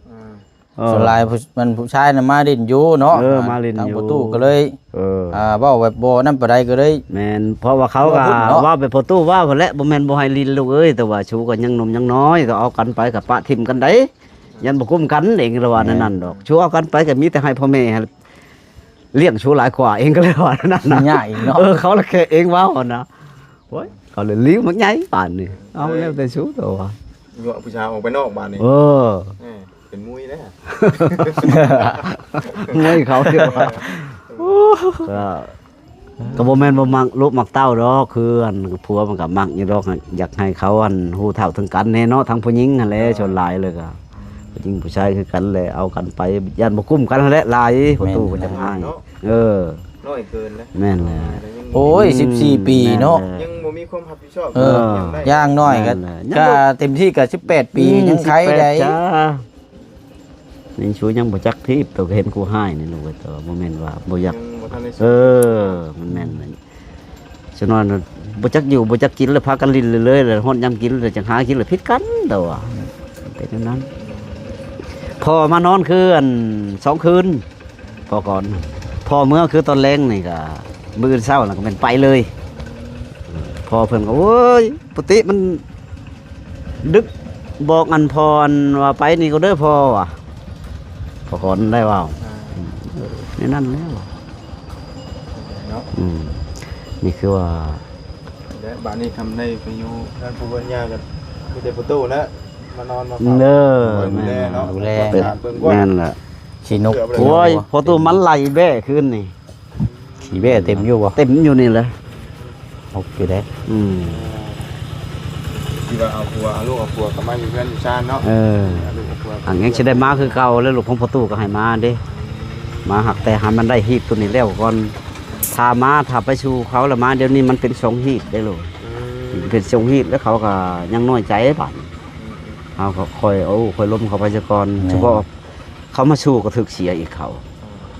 ເອີ ສ່ວນຫຼາຍຜູ້ ມັນຜູ້ຊາຍນະມາຫຼິ້ນຢູ່ເນາະ ເອີ ມາຫຼິ້ນຢູ່ ທາງປະຕູກໍເລີຍ ເອີ ອ່າ ເວົ້າແບບບໍ່ນັ້ນປານໃດກໍເລີຍ ແມ່ນ ເພາະວ່າເຂົາກໍເວົ້າແບບປະຕູເວົ້າຫັ້ນແຫຼະ ບໍ່ແມ່ນບໍ່ໃຫ້ຫຼິ້ນລູກເອີຍ ແຕ່ວ່າຊູກໍຍັງໜຸ່ມຍັງນ້ອຍ ກໍເອົາກັນໄປກໍປະຖິ້ມກັນໄດ໋ ຢ້ານບໍ່ກຸ້ມກັນເອງ ລະວ່າແນວນັ້ນດອກ ຊູເອົາກັນໄປກໍມີແຕ່ໃຫ້ພໍ່ແມ່ ລ້ຽງຊູຫຼາຍກວ່າເອງ ກໍເລີຍວ່ານັ້ນນະ ຍາກອີກເນາະ ເອີ ເຂົາລະແຄ່ເອງເວົ້າຫັ້ນນະ ໂອ້ຍ ເຂົາເລີຍລິ້ວມັກໃຫຍ່ປານນີ້ ເອົາ ເອີຍ ແລ້ວແຕ່ຊູໂຕວ່າ ຍົວະຜູ້ສາວອອກໄປນອກບາດນີ້ ເອີ ເອີ ເປັນມຸ້ຍແລ້ວ ມຸ້ຍເຂົາເດ ເອີ ກໍ ກໍບໍ່ແມ່ນບໍ່ມັກລູກມັກເຕົ້າດອກ ຄືອັນຜົວມັນກໍມັກຢູ່ດອກ ຢາກໃຫ້ເຂົາອັນຮູ້ເທົ່າເຖິງການແດ່ເນາະ ທັງຜູ້ຍິງຫັ້ນແຫຼະ ເອີ ສ່ວນຫຼາຍເລີຍກໍ ຜູ້ຍິງຜູ້ຊາຍຄືກັນແຫຼະ ເອົາກັນໄປ ຢ້ານບໍ່ກຸ້ມກັນຫັ້ນແຫຼະ ຫຼາຍ ແມ່ນ ປະຕູກໍຈັ່ງໃຫ້ ເອີ ນ້ອຍເກີນນະ ແມ່ນແຫຼະ ໂອ້ຍ ອືມ ສິບສີ່ປີເນາະ ແມ່ນແຫຼະ ຍັງບໍ່ມີຄວາມຮັບຜິດຊອບ ເອີ ຫຍັງໄດ້ ຢ່າງໜ້ອຍກໍ ແມ່ນແຫຼະ ກໍເຕັມທີ່ກໍສິບແປດປີ ອືມ ຍັງໄຄໄດ້ ສິບແປດຈ້າ ນີ້ຊູຍັງບໍ່ຈັກທີບ ໂຕກໍເຫັນກູຮ້າຍນີ້ລູກເອີຍ ແຕ່ວ່າບໍ່ແມ່ນວ່າບໍ່ຢາກ ຍັງບໍ່ທັນໄດ້ ເອີ ມັນແມ່ນ ສ່ວນນ້ອຍນະ ບໍ່ຈັກຢູ່ບໍ່ຈັກກິນ ແລ້ວພາກັນຫຼິ້ນເລື້ອຍໆ ແລ້ວຮອດຍາມກິນແລ້ວຈັ່ງຫາກິນ ແລ້ວຜິດກັນ ແຕ່ວ່າເປັນແນວນັ້ນ ພໍ່ມານອນຄືອັນ ສອງຄືນ ພໍ່ກ່ອນ ພໍ່ເມືອຄືຕອນແລງນີ້ກໍ ມື້ອື່ນເຊົ້ານະກໍແມ່ນໄປເລີຍ ພໍ່ເພິ່ນກໍ ໂອ້ຍ ປົກກະຕິມັນ ດຶກ ບອກອັນພໍ່ອັນວ່າໄປນີ້ກໍເດີພໍ່ວ່າ ພໍ່ຂອນໄດ້ເວົ້າ ອ່າ ເອີ ແນວນັ້ນແຫຼະ ເນາະ ອືມ ນີ້ຄືວ່າ ແລະບາດນີ້ຄັນໄດ້ໄປຢູ່ເຮືອນປູ່ເຮືອນຍ່າກໍມີແຕ່ປະຕູແຫຼະ ມານອນມາເຝົ້າ ເອີ ຄອຍດູແລເນາະ ແມ່ນ ດູແລ ຄວາມສະອາດເບິ່ງກ່ອນ ແມ່ນແຫຼະ ຂີ້ນົກ ໂອ້ຍ ພໍ່ຕູ້ມັນໄລ່ແບ້ຄືນນີ້ ຂີ້ແບ້ເຕັມຢູ່ບໍ່? ເຕັມຢູ່ນີ້ແຫຼະ ຫົກຢູ່ເດ້ ອືມ ທີ່ວ່າເອົາຜົວ ເອົາລູກເອົາຜົວກໍມາຢູ່ເຮືອນຢູ່ຊານເນາະ ເອີ ເອົາລູກເອົາຜົວ ອັນຍັງຊິໄດ້ມາຄືເກົ່າແລ້ວ ລູກຂອງພໍ່ຕູ້ກໍໃຫ້ມາເດ້ ມາ ຫາກແຕ່ໃຫ້ມັນໄດ້ຮີດໂຕນີ້ແລ້ວກ່ອນ ຖ້າມາ ຖ້າໄປສູ່ເຂົາແລ້ວມາ ດຽວນີ້ມັນເປັນສອງຮີດເດ້ລູກ ອືມ ເປັນສອງຮີດ ແລ້ວເຂົາກໍຍັງນ້ອຍໃຈບາດນີ້ ອືມໆ ເຮົາກໍຄ່ອຍເອົາ ຄ່ອຍລົມເຂົ້າໄປຊະກ່ອນ ແມ່ນ ສະເພາະ ເຂົາມາສູ່ກໍຖືກເສຍອີກເຂົາ ອື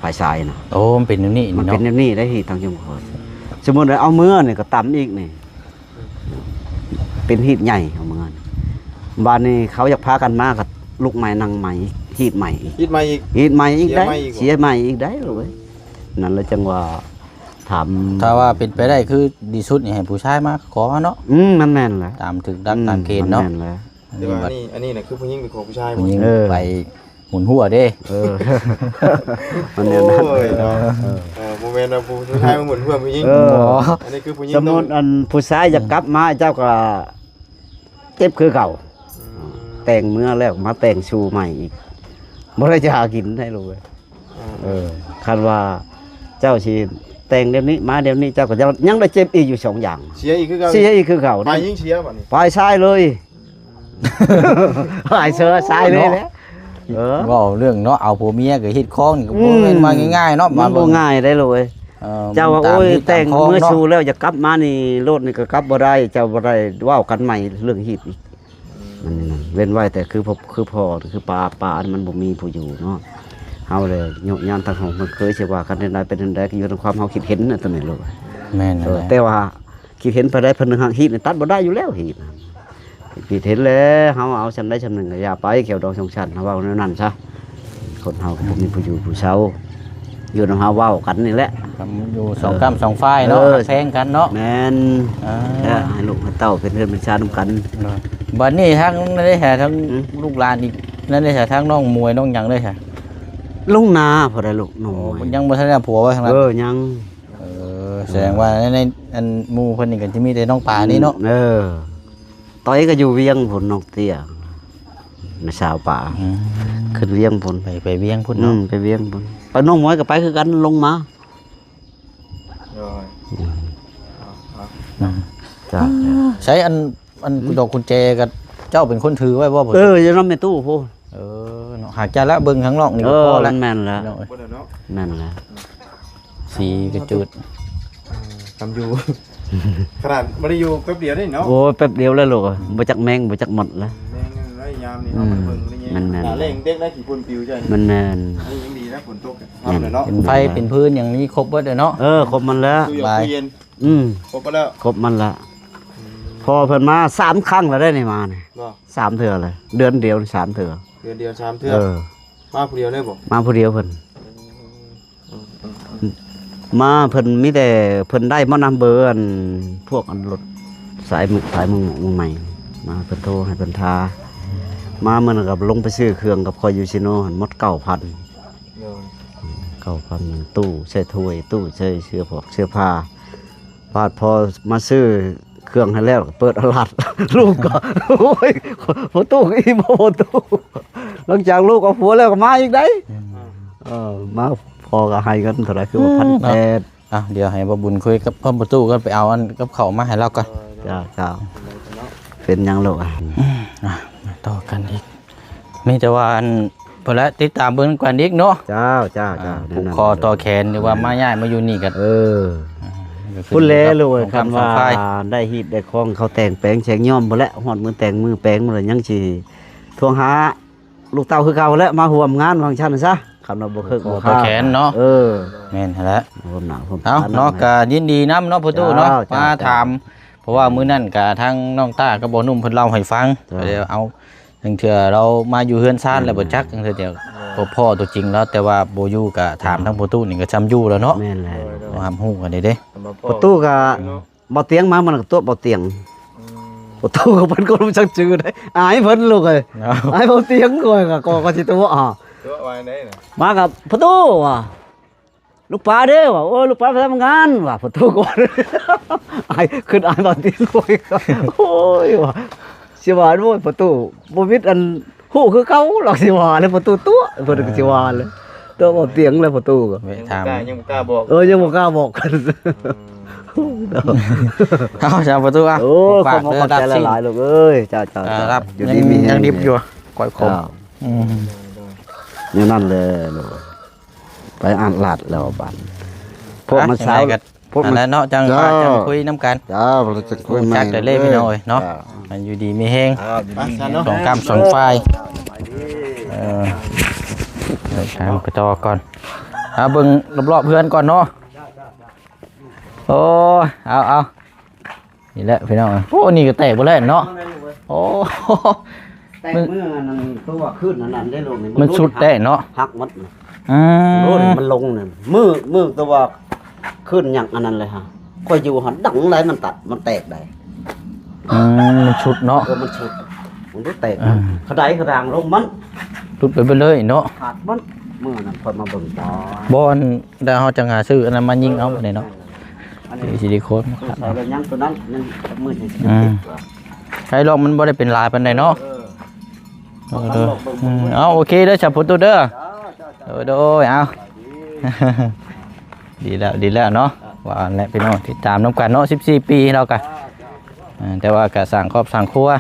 ມ ຝ່າຍຊາຍນະ ໂອ້ ມັນເປັນແນວນີ້ ມັນເປັນແນວນີ້ໄດ໋ ທີ່ທາງຊຸມພອນ ສົມມຸດວ່າເອົາເມືອນີ້ກໍຕຳອີກນີ້ ເປັນຮີດໃຫຍ່ເອົາເມືອ ບາດນີ້ເຂົາຢາກພາກັນມາກໍລຸກໃໝ່ນັ່ງໃໝ່ ຮີດໃໝ່ອີກ ຮີດໃໝ່ອີກ ຮີດໃໝ່ອີກໄດ໋ ເສຍໃໝ່ອີກໄດ໋ລູກເອີຍ ນັ້ນລະຈັ່ງວ່າຖາມ ຖ້າວ່າເປັນໄປໄດ້ຄືດີສຸດນີ້ໃຫ້ຜູ້ຊາຍມາຂໍເນາະ ອືມ ມັນແມ່ນແຫຼະ ຕາມຖືກຫຼັກ ອືມ ຕາມເກນເນາະ ມັນແມ່ນແຫຼະ ແຕ່ວ່າອັນນີ້ ອັນນີ້ນະຄືຜູ້ຍິງໄປຂໍຜູ້ຊາຍ ຜູ້ຍິງ ເອີ ໄປ ໝູນຫົວເດ້ ເອີ ມັນແນວນັ້ນ ໂອ້ຍເນາະ ເອີ ເອີ ບໍ່ແມ່ນວ່າຜູ້ຊາຍມາໝູນຫົວຜູ້ຍິງ ເອີ ບໍ່ ອັນນີ້ຄືຜູ້ຍິງ ສົມມຸດອັນຜູ້ຊາຍຢາກກັບມາ ເຈົ້າກໍເຈັບຄືເກົ່າ ອືມ ແຕ່ງເມືອແລ້ວມາແຕ່ງສູ່ໃໝ່ອີກ ບໍ່ໄດ້ຈະຫາກິນໄດ້ລູກເອີຍ ເອີ ເອີ ຄັນວ່າເຈົ້າຊິແຕ່ງດຽວນີ້ ມາດຽວນີ້ ເຈົ້າກໍຍັງ ຍັງໄດ້ເຈັບອີກຢູ່ສອງຢ່າງ ເສຍອີກຄືເກົ່າ ເສຍອີກຄືເກົ່າ ຝ່າຍຍິງເສຍບັດນີ້ ຝ່າຍຊາຍເລີຍ ຝ່າຍຊາຍເລີຍແຫຼະ ເອີ ເວົ້າເລື່ອງເນາະ ເອົາຜົວເມຍກໍຮີດຄອງນີ້ກໍ ອືມ ບໍ່ແມ່ນວ່າງ່າຍໆເນາະ ມັນບໍ່ງ່າຍໄດ໋ລູກເອີຍ ເອີ ເຈົ້າວ່າ ໂອ້ຍ ຕາມຮີດຕາມຄອງເນາະ ແຕ່ງເມືອສູ່ແລ້ວ ຢາກກັບມານີ້ ໂລດນີ້ກໍກັບບໍ່ໄດ້ ເຈົ້າບໍ່ໄດ້ເວົ້າກັນໃໝ່ເລື່ອງຮີດອີກ ອືມ ມັນນັ້ນ ເວັ້ນໄວ້ແຕ່ຄືພໍ່ ຄືພໍ່ ຄືປ້າ ປ້າ ອັນມັນບໍ່ມີຜູ້ຢູ່ເນາະ ເຮົາແຫຼະໂຍກຍານທາງຫ້ອງ ມັນເຄີຍຊິວ່າກັນແນວໃດ ເປັນແນວໃດ ກໍຢູ່ນຳຄວາມເຮົາຄິດເຫັນ ອັນໂຕນີ້ລູກ ແມ່ນ ເອີ ແຫຼະ ແຕ່ວ່າ ຄິດເຫັນປານໃດ ເພິ່ນຫຶງຫັກຮີດນີ້ຕັດບໍ່ໄດ້ຢູ່ແລ້ວ ຮີດ ຄິດເຫັນແລ້ວ ເຮົາເອົາຊ່ຳໃດຊ່ຳໜຶ່ງກໍຢ່າໄປ ແຂ້ວດອງສົງສານ ເຮົາເວົ້າແນວນັ້ນຊະ ຄົນເຮົາກໍບໍ່ມີຜູ້ຢູ່ຜູ້ເຊົາ ຢູ່ນຳເຮົາເວົ້າກັນນີ້ແຫຼະ ຢູ່ສອງກ້ຳສອງຝ່າຍເນາະ ເອີ ຮັກແພງກັນເນາະ ແມ່ນ ເອີ ແລ້ວໃຫ້ລູກໃຫ້ເຕົ້າເປັນເຮືອນເປັນຊານນຳກັນ ເນາະ ບັດນີ້ທາງນັ້ນເດ້ ທາງ ອືມ ລູກຫຼານອີກນັ້ນເດ້ ທາງນ້ອງມວຍນ້ອງຫຍັງເດ້ ລົງນາພຸ້ນແຫຼະລູກ ນ້ອງ ໂອ້ ຍັງບໍ່ທັນໄດ້ຜົວວ່າຊັ້ນນະ ເອີ ຍັງ ເອີ ສະແດງວ່າໃນ ໃນອັນໝູ່ເພິ່ນນີ້ກໍຈະມີແຕ່ນ້ອງປານີ້ເນາະ ອືມ ເອີ ຕ້ອຍກໍຢູ່ວຽງພຸ້ນ ນ້ອງເຕ້ຍ ແມ່ສາວປາ ອືມ ຂຶ້ນວຽງພຸ້ນ ໄປ ໄປວຽງພຸ້ນເນາະ ອືມ ໄປວຽງພຸ້ນ ໄປ ນ້ອງໝອຍກໍໄປຄືກັນ ລົງມາ ໂດຍ ອືມ ເອົາ ເອົາ ອືມ ຈ້າ ໃຊ້ອັນ ອັນ ອືມ ດອກກຸນແຈກໍເຈົ້າເປັນຄົນຖືໄວ້ບໍ່? ເອີ ຢູ່ນຳແມ່ຕູ້ພຸ້ນ ເອີ ເນາະ ຫາກຈະລະເບິ່ງຂ້າງນອກນີ້ກໍ ເອີ ພໍແລ້ວ ມັນແມ່ນແລ້ວ ພີ່ນ້ອງເອີຍ ແມ່ນແລ້ວ ອືມ ສີກະຈືດ ເອີ ກຳຢູ່ ຂະໜາດບໍ່ໄດ້ຢູ່ແປັບດຽວເດ້ເນາະ ໂອ້ຍ ແປັບດຽວແລ້ວລູກ ອືມ ບໍ່ຈັກແມງ ບໍ່ຈັກໝົດແລ້ວ ແມງໄດ້ຍາມນີ້ ອືມ ເຮົາບໍ່ໄດ້ເບິ່ງບໍ່ໄດ້ແຍງ ແມ່ນໆ ໜ້າແລ້ງເດັກໄດ້ຂີ້ຝຸ່ນປິວໃຈ ແມ່ນໆ ອັນນີ້ຍັງດີນະ ຝົນຕົກ ແມ່ນ ເຮັດໄດ້ເນາະ ໄຟເປັນພື້ນຫຍັງນີ້ຄົບເບິດເດ້ເນາະ ເອີ ຄົບໝົດແລ້ວ ຕູ້ຢຽນ ບາຍ ຕູ້ເຢັນ ອືມ ຄົບໝົດແລ້ວ ຄົບໝົດແລ້ວ ອືມ ພໍ່ເພິ່ນມາສາມຄັ້ງແລ້ວເດ້ນີ້ ມານີ້ ບໍ່ ສາມເທື່ອເລີຍ ເດືອນດຽວນີ້ສາມເທື່ອ ເດືອນດຽວສາມເທື່ອ ເອີ ມາຜູ້ດຽວເລີຍບໍ່? ມາຜູ້ດຽວເພິ່ນ ອືມ ອືມ ອືມ ມາເພິ່ນມີແຕ່ເພິ່ນໄດ້ບໍ່ນຳເບີອັນ ພວກອັນລົດສາຍມື ສາຍເມືອງໝວກເມືອງໃໝ່ ມາເພິ່ນໂທໃຫ້ເພິ່ນທາ ມາມື້ນັ້ນກໍລົງໄປຊື້ເຄື່ອງກັບຂ້ອຍຢູ່ຊີໂນຫັ້ນ ໝົດເກົ້າພັນ ໂດຍ ເກົ້າພັນ ຕູ້ໃສ່ຖ້ວຍ ຕູ້ໃສ່ເສື້ອຜອກເສື້ອຜ້າ ບາດພໍມາຊື້ເຄື່ອງໃຫ້ແລ້ວ ກໍເປີດຕະຫຼາດ ລູກກໍ ໂອ້ຍ ພໍ່ຕູ້ອີ່ບໍ່ພໍ່ຕູ້ ຫຼັງຈາກລູກເອົາຜົວແລ້ວກໍມາອີກໄດ໋ ອືມ ເອີ ມາ ພໍ່ກໍໃຫ້ເງິນເທົ່າໃດ ຄືວ່າ ອືມ ພັນແປດ ເນາະ ອ່ະ ດຽວໃຫ້ບ່າວບຸນຄຸຍກັບພໍ່ຕູ້ກ່ອນ ໄປເອົາອັນກັບເຂົ້າມາໃຫ້ລາວກ່ອນ ເຈົ້າ ເຈົ້າ ເປັນຫຍັງລູກ ອືມ ອ່ະ ມາຕໍ່ກັນອີກ ມີແຕ່ວ່າອັນ ເພິ່ນລະຕິດຕາມເບິ່ງນຳກັນອີກເນາະ ເຈົ້າ ເຈົ້າ ອ່າ ເຈົ້າ ຜູກຄໍຕໍ່ແຂນ ຫຼືວ່າມາຍ້າຍມາຢູ່ນີ້ກໍ ເອີ ພຸ້ນແຫຼະລູກເອີຍ ຄັນວ່າໄດ້ຮີດໄດ້ຄອງ ເຂົາແຕ່ງແປງແຊງຍ້ອມພຸ້ນແຫຼະ ຮອດມື້ແຕ່ງມື້ແປງພຸ້ນລະ ຍັງຊິທວງຫາລູກເຕົ້າຄືເກົ່າແຫຼະ ມາຮ່ວມງານວ່າຊັ້ນຊະ ຄັນວ່າບໍ່ເຄີກບໍ່ຄາ ຜູກຄໍຕໍ່ແຂນເນາະ ເອີ ແມ່ນຫັ້ນແຫຼະ ເອົາເນາະ ກໍຍິນດີນຳເນາະ ພໍ່ຕູ້ເນາະ ເຈົ້າ ເຈົ້າ ມາຖາມ ເພາະວ່າມື້ນັ້ນກະທາງນ້ອງຕ້າກັບບ່າວໜຸ່ມເພິ່ນເລົ່າໃຫ້ຟັງ ເຈົ້າ ກໍເລີຍເອົາ ລາງເທື່ອລາວມາຢູ່ເຮືອນຊານແລ້ວບໍ່ຈັກ ລາງເທື່ອດຽວພໍພໍ້ຕົວຈິງລາວ ແຕ່ວ່າບໍ່ຢູ່ກະຖາມທາງພໍ່ຕູ້ນີ້ກໍຊ່ຳຢູ່ແລ້ວເນາະ ແມ່ນແຫຼະ ເຮົາຮັບຮູ້ກັນເດ້ ພໍ່ຕູ້ກະ ເນາະ ບ່າວຕຽງມາ ມັນກໍຕົວະບ່າວຕຽງ ອືມ ພໍ່ຕູ້ກໍເປັນຄົນບໍ່ຈັກຈື່ໄດ໋ ອາຍເພິ່ນລູກເອີຍ ເນາະ ອາຍບ່າວຕຽງ ຂ້ອຍກໍ ກໍ ກໍຊິຕົວະ ຕົວະວ່າໃດນະ ມາກັບພໍ່ຕູ້ວ່າ ລູກປາເດ້ວ່າ ໂອ້ຍ ລູກປາໄປທຳງານວ່າ ພໍ່ຕູ້ກໍວ່າ ອາຍ ຄຶດອາຍບ່າວຕຽງ ໂອ້ຍ ໂອ້ຍວ່າ ຊິວ່າ ໂອ້ຍ ພໍ່ຕູ້ບໍ່ມິດອັນຮູ້ຄືເກົ່າ ລາວຊິວ່າແລ້ວ ພໍ່ຕູ້ຕົວະ ເພິ່ນກໍຊິວ່າແລ້ວ ຕົວະບ່າວຕຽງແລ້ວ ພໍ່ຕູ້ກໍ ແວະຖາມ ຍັງບໍ່ກ້າ ຍັງບໍ່ກ້າບອກ ເອີ ຍັງບໍ່ກ້າບອກກັນ ອືມ ເອົາ ຊາວພໍ່ຕູ້ ອ່ະ ໂອ້ ຂອບໃຈຫຼາຍໆ ລູກເອີຍ ເຈົ້າ ເຈົ້າ ອ່າ ຢູ່ດີມີແຮງ ຍັງດິບຢູ່ ກ້ອຍຂົມ ເຈົ້າ ອືມ ແນວນັ້ນແຫຼະລູກ ໄປອ່ານລາດແລ້ວບາດ ພວກມັນສາວ ພວກມັນ ນັ້ນແຫຼະເນາະ ຈັ່ງ ເຈົ້າ ວ່າຈັ່ງຄຸຍນຳກັນ ເຈົ້າ ແລ້ວຈັ່ງຄຸຍໃໝ່ ຮູ້ຈັກໄດ້ເລີຍ ເອີ ພີ່ນ້ອງເອີຍເນາະ ເຈົ້າ ໃຫ້ຢູ່ດີມີແຮງ ເຈົ້າ ຢູ່ດີມີແຮງ ສອງກ້ຳສອງຝ່າຍ ເອີ ເດີນທາງໄປຕໍ່ກ່ອນ ຫາເບິ່ງລອບໆເຮືອນກ່ອນເນາະ ໂອ້ຍ ເອົາ ເອົາ ນີ້ແຫຼະພີ່ນ້ອງ ໂອ້ ນີ້ກໍແຕກເບິດແລ້ວເນາະ ໂອ້ ແຕກມື້ນັ້ນ ຕົວະຄືນນັ້ນເດ້ລູກ ມັນຊຸດແທ້ເນາະ ຫັກໝົດ ອືມ ໂອ້ຍ ມັນລົງນັ້ນ ມື້ ມື້ຕົວະຄືນຫຍັງອັນນັ້ນເລີຍຫະ ຂ້ອຍຢູ່ຫັ້ນດັງໃດ ມັນຕັດ ມັນແຕກໃດ ອືມ ມັນຊຸດເນາະ ເອີ ມັນຊຸດ ມັນບໍ່ແຕກ ອືມ ຂະໄດຂະດາງລົງມັນ ຫຼຸດໄປເບິດເລີຍເນາະ ຂາດມັນ ມື້ນັ້ນຂ້ອຍມາເບິ່ງຕາ ບໍ່ ອັນ ແລ້ວເຮົາຈັ່ງຫາຊື້ອັນນັ້ນມາຍິງເອົາບັດນີ້ເນາະ ອັນນີ້ ຊິລິໂຄນ ໃສ່ແລ້ວຍັງຕົວນັ້ນ ຍັງມື ອືມ ໃສ່ລອກມັນບໍ່ໄດ້ເປັນຫຼາຍປານໃດເນາະ ເອີ ເອີ ເອີ ເອົາ ໂອເຄເດີ ສາທຸເດີ ໂດຍ ໂດຍ ເອົາ ດີແລ້ວ ດີແລ້ວເນາະ ວ່າແຫຼະພີ່ນ້ອງ ຕິດຕາມນຳກັນເນາະ ສິບສີ່ປີແລ້ວກະ ເອີ ແຕ່ວ່າກະສ້າງຄອບສ້າງຄົວ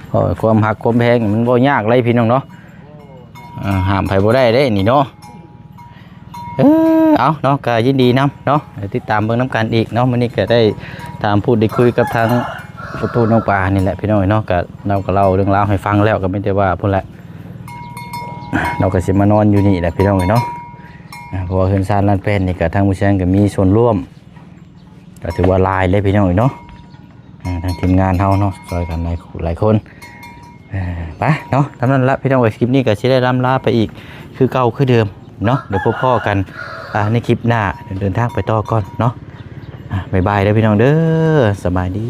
ໂອ້ຍ ຄວາມຮັກຄວາມແພງມັນບໍ່ຍາກເລີຍພີ່ນ້ອງເນາະ ເອີ ຫ້າມໃຜບໍ່ໄດ້ເດ້ນີ້ເນາະ ເອີ ເອົາເນາະ ກໍຍິນດີນຳເນາະ ຕິດຕາມເບິ່ງນຳກັນອີກເນາະ ມື້ນີ້ກໍໄດ້ຖາມພູດໄດ້ຄຸຍກັບທາງພໍ່ຕູ້ນ້ອງປານີ້ແຫຼະພີ່ນ້ອງເນາະ ກໍລາວກໍເລົ່າເລື່ອງລາວໃຫ້ຟັງແລ້ວ ກໍມີແຕ່ວ່າພຸ້ນແຫຼະ ລາວກໍຊິມານອນຢູ່ນີ້ແຫຼະພີ່ນ້ອງເນາະ ເພາະວ່າເຮືອນຊານລານແປ້ນນີ້ກໍທາງຜູ້ແຊງກໍມີສ່ວນຮ່ວມ ກໍຖືວ່າຫຼາຍເລີຍພີ່ນ້ອງເອີຍເນາະ ເອີ ທາງທີມງານເຮົາເນາະ ຊ່ອຍກັນຫຼາຍ ຫຼາຍຄົນ ເອີ ໄປເນາະ ສ່ຳນັ້ນລະພີ່ນ້ອງເອີຍ ຄລິບນີ້ກໍຊິໄດ້ລ່ຳລາໄປອີກຄືເກົ່າຄືເດີມເນາະ ດຽວພົບພໍ້ກັນ ອ່າ ໃນຄລິບໜ້າ ເດີນທາງໄປຕໍ່ກ່ອນເນາະ ອ່າ ບາຍບາຍເດີພີ່ນ້ອງເດີ ສະບາຍດີ.